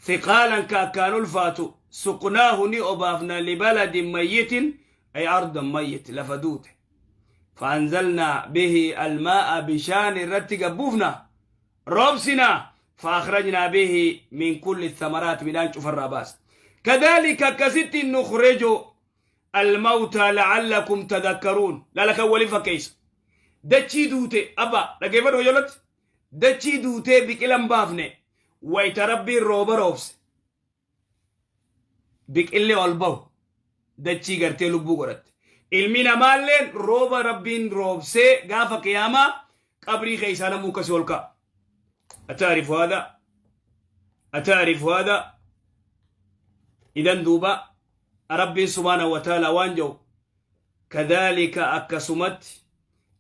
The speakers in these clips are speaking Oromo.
Thiqaalan ka akkaan ulfaatu, suqnaahu ni obaafna libaladin mayyitin ay ardan mayyit lafa duute. Faanzalnaa bihi almaa'a bishaan irratti gabbuufna roobsina faakhrajnaa bihi min kulli thamaraat midhaan cufarraa baasna. Kadhalika akkasitti nukhriju almawtaa la'allakum tadhakkaruun lala kan waliin fakkeessa. Dachii duute abba dhaggeeffadhu qajeelatti. Dachii duutee biqila hin baafne wayta Rabbiin rooba roobse biqilli ol bahu dachii gartee lubbuu godhatte. Ilmi namaalleen rooba Rabbiin roobsee gaafa qiyaamaa qabrii keessaa namuu akkasii ol ka'a. Ataarifu haadha? Ataarifu haadha? Idan duuba Rabbiin subhaanahu wa ta'ala waan jedhu kadhaalika akkasumatti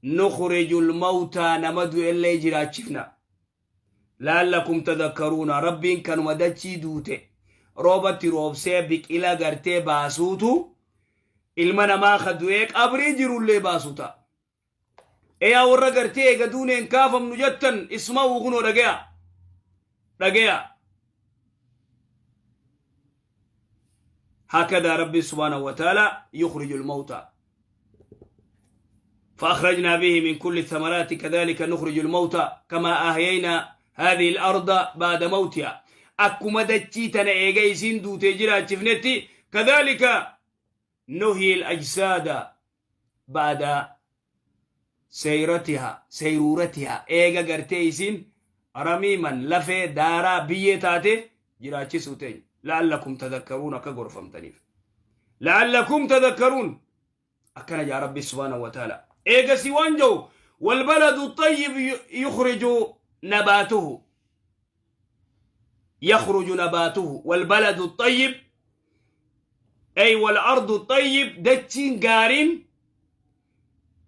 nukhrijul mawtaa nama du'ellee jiraachifna. Laallakum tadhakkaruuna Rabbiin kanuma dachii duute roobatti roobsee biqila gartee baasuutu ilma namaa ka du'ee qabrii jirullee baasu ta'a. Eyaa warra gartee eega duuneen kaafamnu jettan isma'uu kunoo dhagaya. Dhagaya. هكذا ربي سبحانه وتعالى يخرج الموتى فأخرجنا به من كل الثمرات كذلك نخرج الموتى كما أحيينا هذه الأرض بعد موتها أكما دجيتنا إيجايسين دوتي جرا شفنتي كذلك نهي الأجساد بعد سيرتها سيرورتها إيجا قرتيسين رميما لفي دارا بيي تاتي جراتشي سوتين لعلكم تذكرون كغرفمتنيف لعلكم تذكرون أكن يا ربي سبحانه وتعالى إيجا سيوانجو والبلد الطيب يخرج نباته يخرج نباته والبلد الطيب أي والأرض الطيب دتشين قارين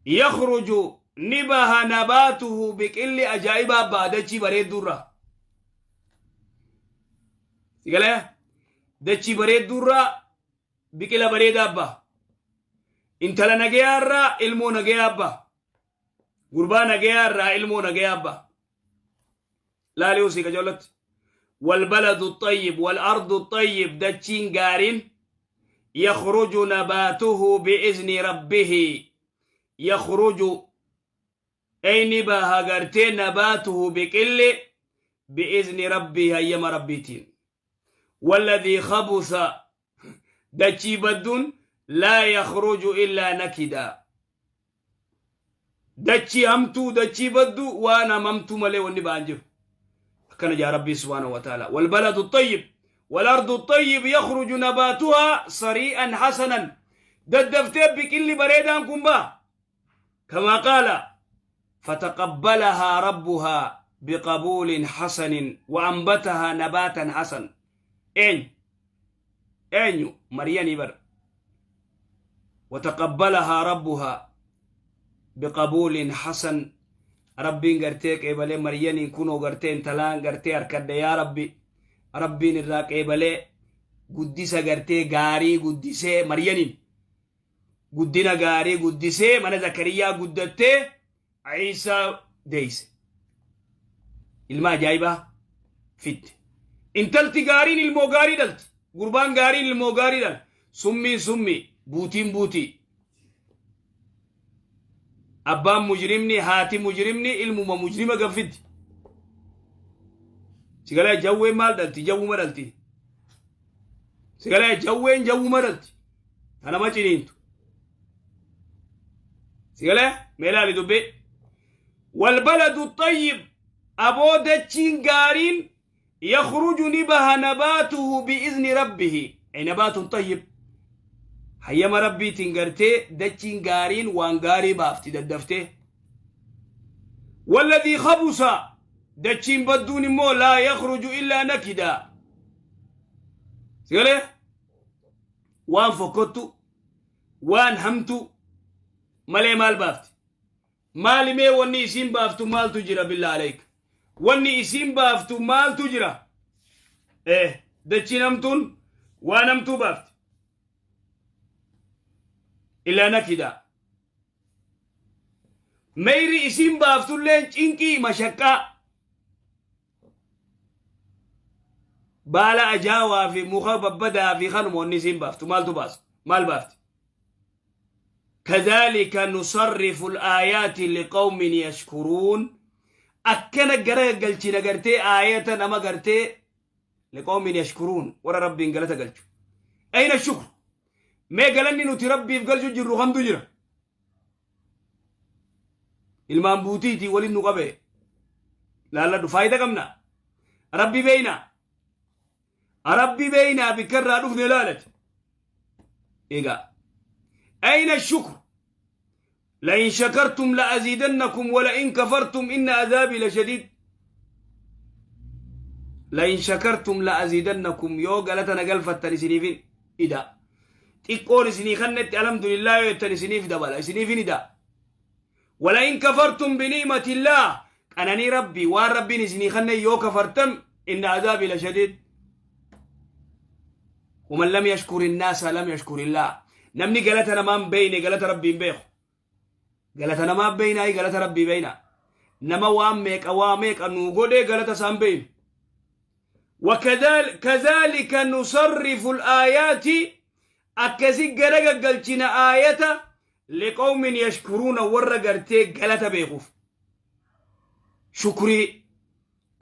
يخرج نبه نباته بكل أجائب بعد بريد درة سيقال دتشي بريد درة biqila bareedaa abba. Intala nagayaa irraa ilmoo nagayaa abba. Gurbaa nagayaa irraa ilmoo nagayaa abba. Laali usii qajoolatti. والبلد الطيب والأرض الطيب دتشين قارين يخرج نباته بإذن ربه يخرج أي نباها قرتين نباته بكل بإذن ربه أيما ربيتين والذي خبث dachii badduun laa yakhruju illaa nakida dachii hamtuu dachii baddu waan hamamtuu malee wanni ba'an jiru akkana jaa rabbii subhaanahu wa ta'ala walbaladu الطيب والأرض الطيب يخرج نباتها سريعا حسنا daddaftee biqilli bareedaan kun ba'a كما قال فتقبلها ربها بقبول حسن وأنبتها نباتا حسن أين أين مريم بر وتقبلها ربها بقبول حسن ربين غرتي قبله مريم كونو غرتي انتلان غرتي أركد يا ربي ربين الراك قبله قدس غرتي غاري قدس مريم Guddina gaarii guddisee mana Zakariyaa guddattee Ciisaa deeyse. Ilma ajaa'ibaa fidde. Intalti gaariin ilmoo gaarii dhalti. Gurbaan gaariin ilmoo gaarii dhala. Summiin summii, buutiin buutii. Abbaan mujrimni, haati mujrimni ilmuma mujrima gaffiddi. Sigalee jawween maal dhalti? Jawwuma dhalti. Sigalee jawween jawwuma dhalti. Ta nama ciniintu. Sigalee mee ilaali dubbii. Walbaladu xayyib aboo dachiin gaariin yakhruju ni baha nabaatuhu bi'izni rabbihi. Ay nabaatun xayyib. Hayyama rabbiitiin gartee dachiin gaariin waan gaarii baafti daddaftee. Walladii khabusa dachiin badduun immoo laa yakhruju illaa nakida. Sigalee? Waan fokkottu, waan hamtu malee maal baafti? Maali mee wanni isiin baaftu maaltu jira billaa aleek? Wanni isiin baaftu maaltu jira? Dachiin hamtuun waan hamtuu baafti. Illaa nakida. Meyri isiin baaftulleen cinqii mashaqqaa. Baala ajaawaa fi muka babbadaa fi kanuma wanni isiin baaftu maaltu baasa? Maal baafti? Kadhaalika nusarrifu al-aayaati liqawmin yashkuruun. Akkana gara galchina gartee aayata nama gartee liqawmin yashkuruun warra Rabbiin galata galchu. Ayna shukru? Mee galanni nuti Rabbiif galchu jirru kamtu jira? Ilmaan buutiitii waliin nu qabe. Laalladhu faayida qabna. Rabbi beeyna. Rabbi beeynaa bikka irraa dhufne laalati. Egaa. Ayna shukru? لئن شكرتم لأزيدنكم ولئن كفرتم إن عذابي لشديد. لئن شكرتم لأزيدنكم yoo galata na galfattan isiniifin ida. Xiqqoon isinii kannetti alhamdulillah yoo jettan isiniif dabala, isiniifin ida. ولئن كفرتم بنعمة الله qananii Rabbii waan Rabbiin isinii kanne yoo kafartan إن عذابي لشديد. ومن لم يشكر الناس لم يشكر الله. Namni galata namaan beeyne galata Rabbiin beeku. Galata namaa beeynaa, galata Rabbii beeyna. Nama waan meeqa waa meeqa nuu godhee galata isaan beeynu. وكذلك نصرف الآيات akkasi garagagalchina aayata لقوم يشكرون warra gartee galata beekuuf. Shukrii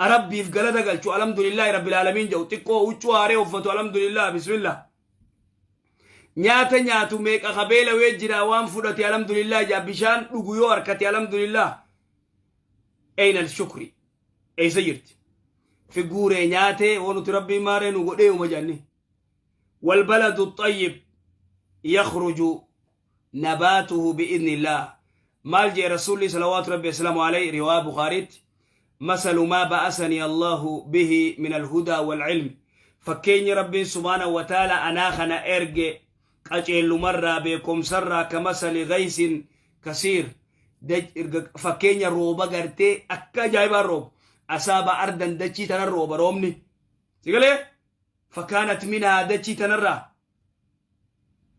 Rabbiif galata galchu, الحمد لله رب العالمين jedhu, xiqqoo huccuu haaree uffatu, alhamdulillah, bismillah. Nyaata nyaatu meeqa kabeela wee jira, waan fudhate alhamdulillah jaa, bishaan dhugu yoo harkate alhamdulillah. أين الشكر? Eessa jirti? Fi guuree nyaatee waan nuti Rabbiin maaree nu godhee uma janni. والبلد الطيب يخرج نباته بإذن الله. Maal jee Rasuulli صلوات ربي وسلامه عليه? رواية بخاريت: مثل ما بعثني الله به من الهدى والعلم fakkeenya Rabbiin سبحانه وتعالى anaa kana erge qaceellumarraa beekomsarraa كمثل غيث كثير fakkeenya rooba gartee akka ajaa'ibaan rooba أصاب أرضا dachii tanan rooba roobni sigalee فكانت منها dachii tanarraa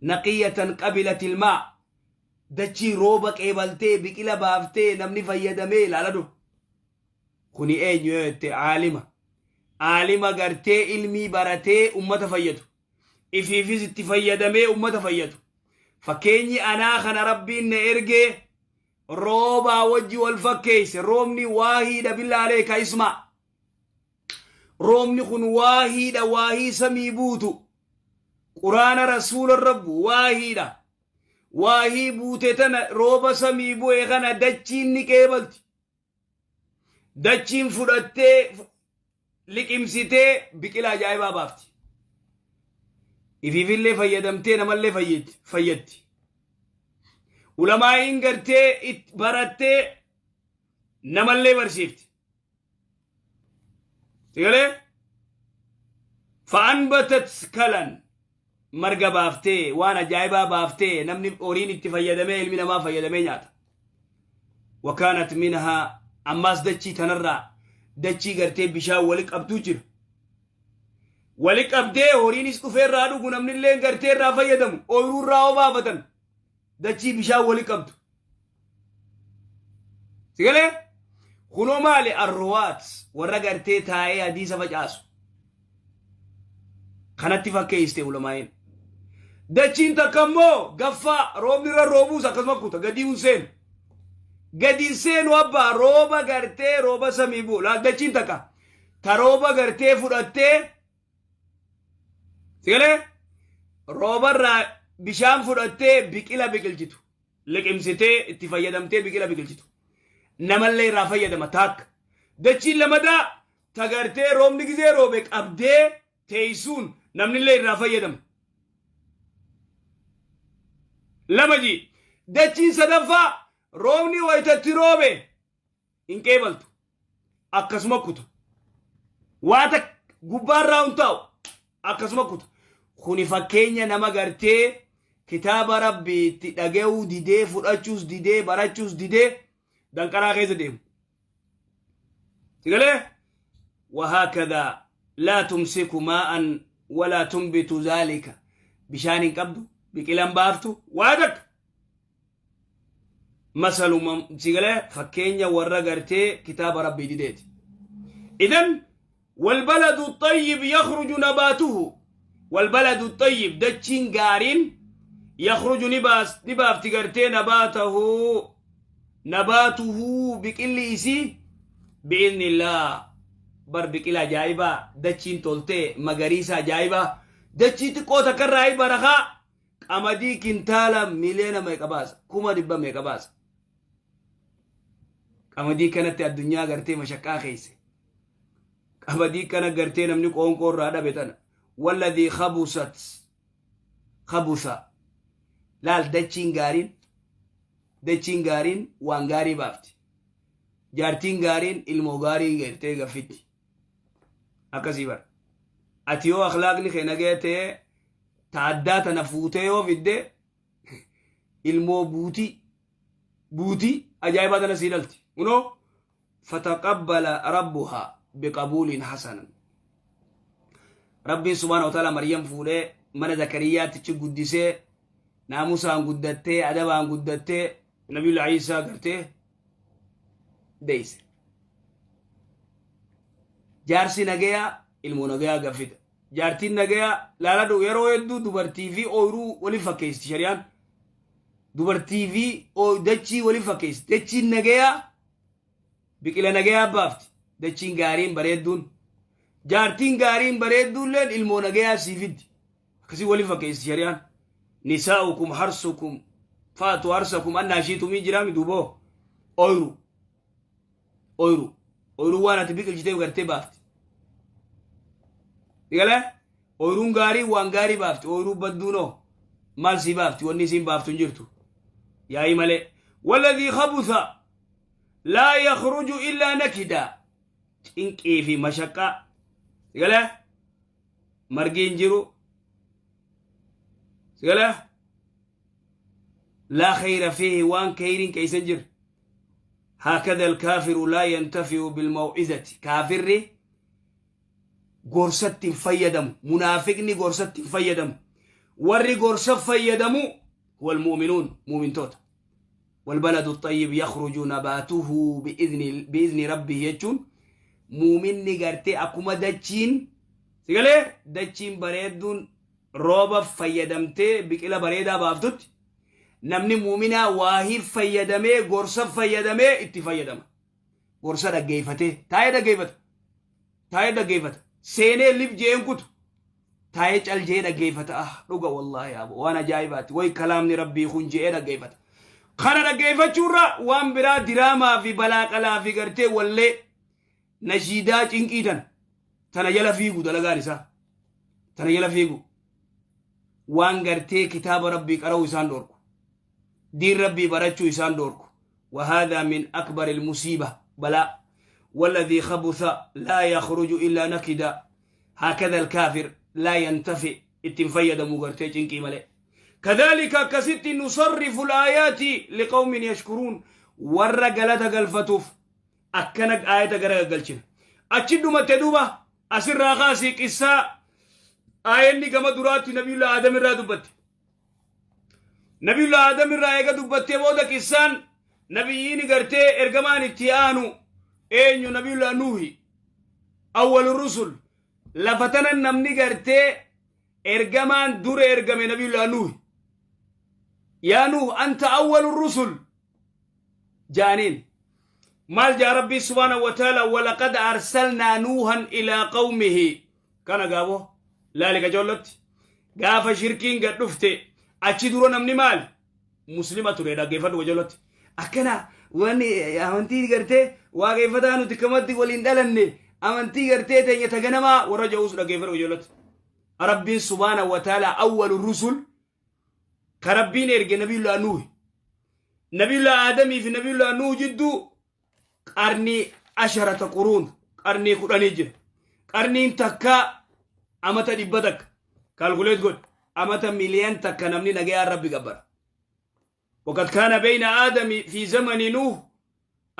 نقية قبلت الماء dachii rooba qeebaltee biqila baaftee namni fayyadamee ilaaladhu. Kuni eenyu yoo jette, aalima, aalima gartee ilmii baratee ummata fayyadu, ifiifis itti fayyadamee ummata fayyadu. Fakkeenyi anaa kana Rabbiin na ergee roobaa wajji wal fakkeeyse. Roobni waahiidha. بالله عليك اسمع. Roobni kun waahiidha, waahii samii buutu, Quraana Rasuula Rabbu waahiidha. Waahii buute tana, rooba samii bu'e kana dachiin ni qeebalti. Dachiin fudhattee liqimsitee biqila ajaa'ibaa baafti. Ifiifillee fayyadamtee namallee fayyaddi. Ulamaa'iin gartee barattee namallee barsiifti. Sigalee فأنبتت كلأ marga baaftee waan ajaa'ibaa baaftee namni horiin itti fayyadamee ilmi namaa fayyadamee nyaata. وكانت منها ammaas dachii tanarraa dachii gartee bishaan wali qabduu jira. Wali qabdee horiinis dhufee irraa dhugu, namni illee gartee irraa fayyadamu, ooyiruu irraa obaafatan, dachii bishaan wali qabdu. Sigalee kunoo maali? الرواة warra gartee taa'ee hadiisa facaasu. Kanatti fakkeessite ulamaa'in. Dachiin takka immoo gaffaa roobni irra roobuus akkasuma kuta gadi hin seenu. Gadi hin seenu abbaa rooba gartee rooba samii bu'u. Laal, dachiin takka ta rooba gartee fudhattee sigalee roobarraa bishaan fudhattee biqila biqilchitu. Liqimsitee itti fayyadamtee biqila biqilchitu. Namallee irraa fayyadama taakka. Dachiin lamadaa ta gartee roobni gizee roobe qabdee teessuun namnillee irraa fayyadama. Lama ji. Dachiin sadaffaa roobni wayitatti roobe hin qeebaltu. Akkasuma kuta. Waata gubbaarraa hin taa'u akkasuma kuta. Kuni fakkeenya nama gartee kitaaba Rabbiitti dhaga'uu didee, fudhachuus didee, barachuus didee danqaraa keessa deemu. Sigalee? وهكذا لا تمسك ماء ولا تنبت ذلك bishaan hin qabdu, biqilan baaftu waa takka. مثل sigalee fakkeenya warra gartee kitaaba Rabbii dideeti. إذن Walbaladu xayyib yakhruju nabaatuhu. Walbaladu xayyib dachiin gaariin yakhruju ni baas ni baafti gartee nabaatahu nabaatuhu biqilli isii bi'iznillah bar biqila ajaa'ibaa dachiin toltee magariisa ajaa'ibaa dachii xiqqoo takkarraa barakaa qamadii kintaala miliyoona meeqa baasa 100,000 meeqa baasa qamadii kanatti addunyaa gartee mashaqqaa keesse qamadii kana gartee namni qoonqoo irraa dhabe tana walladii khabusat khabusa laal dachiin gaariin dachiin gaariin waan gaarii baafti jaartiin gaariin ilmoo gaarii gartee gaffitti akkasii bara ati yoo akhlaaqni kee nagaya ta'e ta addaa tana fuutee yoo fidde ilmoo buutii buutii ajaa'ibaa tana sii dhalti kunoo fataqabbala rabbuhaa biqabuulin hasanan rabbiin subhaana wa ta'ala maryam fuudhee mana zakariyaattichi guddisee naamusaan guddattee adabaan guddattee nabiyulla iisaa gartee deeyse jaarsi nagayaa ilmoo nagayaa gaffida Jaartiin nagayaa laaladhu yeroo hedduu dubartii fi ooyruu wali fakkeessti shari'aan. Dubartii fi dachii wali fakkeessti. Dachiin nagayaa biqila nagayaa baafti. Dachiin gaariin bareedduun. Jaartiin gaariin bareedduulleen ilmoo nagayaa sii fiddi. Akkasii wali fakkeessti shari'aan. Nisaa'ukum harsukum faatu harsakum annaa shiitumii jiraami duuboo. Ooyruu. Oyru. Oyruu waan ati biqilchiteef gartee baafti. Galee oyruun gaarii waan gaarii baafti. Oyruu badduunoo maal sii baafti? Wanni isiin baaftu hin jirtu. Yaa'ii malee. Walladhii khabutha laa yakhruju illaa nakida. Cinqii fi mashaqqaa. Galee margi hin jiru. Galee laa khayra fiihi waan khayriin keessa hin jirre. Haakadha alkaafiru laa yantafi'u bilmaw'izati. Kaafirri gorsatti hin fayyadamu. Munaafiqni gorsatti hin fayyadamu. Warri gorsa fayyadamu huwal mu'minuun mu'mintoota. Walbaladu xayyib yakhruju nabaatuhu bi'izni rabbihi jechuun muuminni gartee akkuma dachiin sigalee dachiin bareedduun rooba fayyadamtee biqila bareedaa baaftutti namni muuminaa waahii fayyadamee gorsa fayyadamee itti fayyadama. Gorsa dhaggeeffatee taa'ee dhaggeeffata. Taa'ee dhaggeeffata. Seenee lif je'een kutu. Taa'ee cal je'ee dhaggeeffata. Ah dhuga wallaahi abo waan ajaa'ibaati. Way kalaamni rabbii kun je'ee dhaggeeffata. Kana dhaggeeffachuurra waan biraa diraamaa fi balaaqalaa fi gartee wallee nashiidaa cinqii tana tana jala fiigu dalagaan isaa. Tana jala fiigu. Waan gartee kitaaba rabbii qara'uu isaan dhoorku. Diin rabbii barachuu isaan dhoorku. وهذا من أكبر المصيبة بلاء والذي خبث لا يخرج إلا نكدا هكذا الكافر لا ينتفع اتنفيد مغرتي چنكي ملي كذلك كست نصرف الآيات لقوم يشكرون ور غلطة غلفتوف akkana aayata gara gaggalchina. Achi dhumatte duuba asirraa kaasii qissaa aayanni gama duraatti nabiyullaa Aadam irraa dubbatte. Nabiyullaa Aadam irraa eega dubbattee booda qissaan nabiyyiin gartee ergamaan itti aanu eenyu nabiyullaa Nuuhi awwalu rusul lafa tana namni gartee ergamaan dura ergame nabiyullaa Nuuhi. Yaa Nuuh anta awwalu rusul jaaniin maal jaa rabbii subhaanahu wa ta'ala walaqad arsalnaa nuuhan ilaa qawmihi kana gaaboo laali qacoollotti gaafa shirkiin gad dhufte achi dura namni maali muslima ture dhaggeeffadhu qacoollotti akkana wanni amantii gartee waaqeffataa nuti kamatti waliin dhalanne amantii gartee teenya taganamaa warra ja'uus dhaggeeffadhu qacoollotti rabbiin subhaanahu wa ta'ala awwalu rusul ka rabbiin erge nabiyullaa nuuhi nabiyullaa aadamii fi nabiyullaa nuuh jidduu qarnii asharata quruun qarnii kudhanii jira qarniin takka amata 100 kaalkuleet godhi amata 1,000,000 namni nagayaan rabbi gabbara وقد كان بين آدم في زمن نوح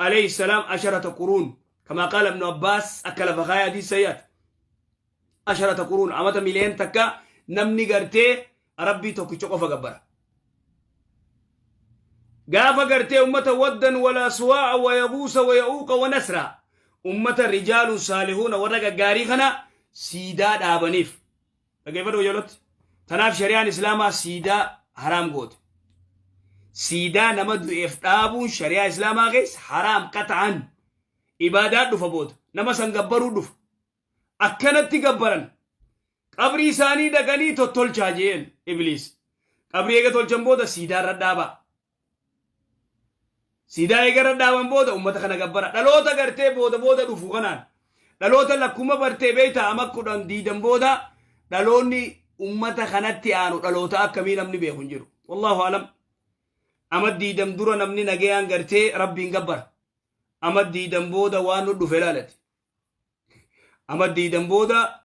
عليه السلام عشرة قرون كما قال ابن عباس أكل فخايا دي سيئات asharata quruun amata miliyoon takka namni gartee rabbii tokkicha qofa gabbara. Gaafa gartee ummata waddan wala suwaa'a wa yaguusa wa ya'uuqa wa nasra. Ummata rijaalu saalihuuna, warra gaggaarii kana siidaa dhaabaniif. Dhaggeeffadhu ijoolloti. Tanaaf shari'aan Islaamaa siidaa haraam goote. Siidaa nama du'eef dhaabuun shari'aa Islaamaa keessa haraam qata'an. Ibaadaa dhufa booda. Nama san gabbaruu dhufa. Akkanatti gabbaran. Qabrii isaanii dhaqanii tottolchaa jeen Ibliis. Qabrii eega tolchan booda siidaa irra dhaabaa. Siidaa eega irra dhaaban booda ummata kana gabbara. Dhaloota gartee booda booda dhufu kanaan. Dhaloota lakkuma bartee beektaa, ama 10 20 booda dhaloonni ummata kanatti aanu dhaloota akkamii namni beeku hin jiru. Wallaahu alam. Ama 20 dura namni nagayaan gartee Rabbiin gabbara. Ama 20 booda waan nu dhufe laalati. Ama 20 booda